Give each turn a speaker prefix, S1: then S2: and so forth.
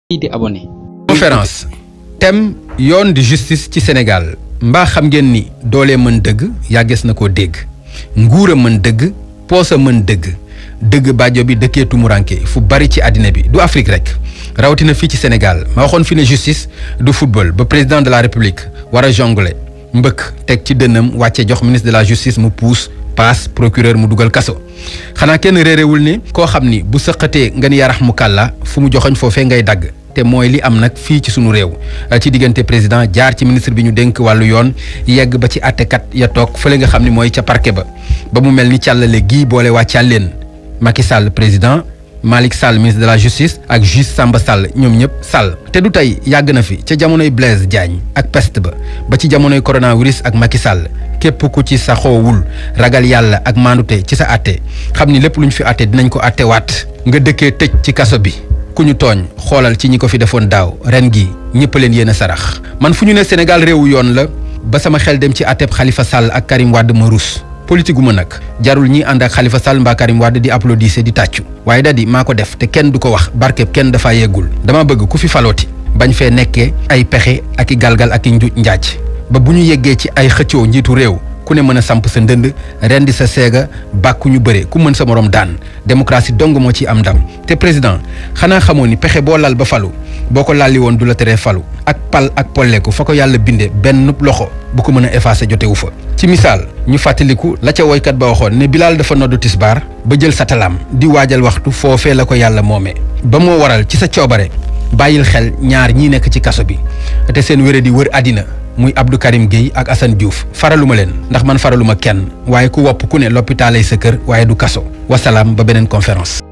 S1: di abonné.
S2: Conférence thème yoon di justice ci Sénégal mbaa xam ngeen ni doolee mën dëgg yàggees na koo dégg nguur a mën dëgg poos a mën dëgg bàjjo bi dëkkee tumuranke fu bari ci àddina bi du Afrique rek rawatina fii ci Sénégal ma waxoon fi ne justice du football ba président de la République war a jongler mbëkk teg ci dënnam wàcce jox ministre de la justice mu puus paas procureur mu dugal kaso xanaa kenn réeréwul ne koo xam ni bu sëqatee nga ni yarax mu kàlla fu mu joxoñ foofee ngay dagg te mooy li am nag fii ci sunu réew ci diggante président jaar ci ministre bi ñu dénk wàllu yoon yegg ba ci àttekat ya toog fële nga xam ni mooy ca parquet ba mu mel ni càllale gii boole waa càlleen Macky Sall président Malick Sall ministre de la justice ak juge Samba Sall ñoom ñëpp Sall te du tey yàgg na fi ca jamonoy Blaise Diagne ak peste ba ci jamonoy coronavirus ak Macky Sall képp ku ci saxoowul ragal yàlla ak maandute ci sa àtte xam ni lépp lu ñu fi àtte dinañ ko àtte waat nga dëkkee tëj ci kaso bi ku ñu tooñ xoolal ci ñi ko fi defoon daaw ren gi ñëpp leen yéen a sarax man fu ñu ne Sénégal réewu yoon la ba sama xel dem ci àtteb Khalifa Sall ak Karim Wade ma rus politique gu ma nag jarul ñi ànd ak Khalifa Sall mbaa Karim Wade di applaudissé di tàccu waaye da di maa ko def te kenn du ko wax barkeb kenn dafa yeggul dama bëgg ku fi falooti bañ fee nekkee ay pexe ak i galgal ak i njuuj njaaj ba bu ñu yeggee ci ay xëccoo njiitu réew ku ne mën a samp sa ndënd rendi sa seega bàkku ñu bëre ku mën sa morom daan démocratie dong moo ci am ndam te président xanaa xamoo ni pexe boo lal ba falu boo ko lalli woon du la teree falu ak pal ak polleeku fa ko yàlla binde benn loxo bu ko mën a effacer jotewu fa ci misaal ñu fàttaliku la ca woykat ba waxoon ne Bilaal dafa noddu tisbaar ba jël satalaam di waajal waxtu foofee la ko yàlla moomee ba moo waral ci sa coobare bàyyil xel ñaar ñii nekk ci kaso bi te seen wéré di wër àddina muy Abdou Karim Gueye ak Assane Diouf faraluma leen ndax man faraluma kenn waaye ku wopp ku ne l'hôpital lay sa kër waaye du kaso wasalaam ba beneen conférence